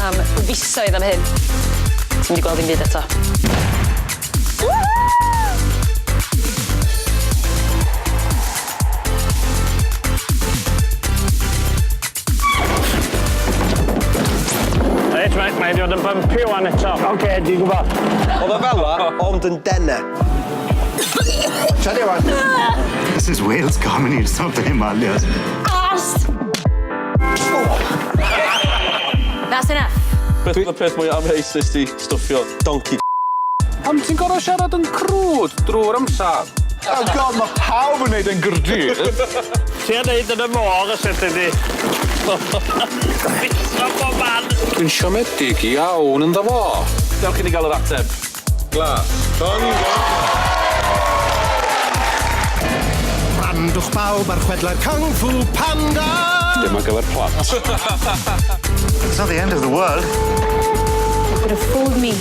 am fisoedd am hyn. Ti'm 'di gweld dim byd eto. Reit, mae, mae 'di bod yn bumpy ŵan eto. Oce, dwi'n gwbod. O'dd o fel 'a, ond yn dene. Tria di ŵan. This is Wales Common it's not the Himalayas. Arse! That's enough. Beth oedd y peth mwya amheus nes ti stwffio? Donkey. Pam ti'n gor'o' siarad yn crwd drw'r amsar? Oh God, ma' pawb yn neud e'n Gyrdydd. Ti a neud yn y môr os elli di. Bita bob man. Dwi'n siomedig iawn ynddo fo. Dewch i ni ga'l yr ateb. Glas. Gwrandwch bawb ar chwedlau'r Kung Fu Panda! Dim ar gyfer plant. It's not the end of the world. You could have fooled me.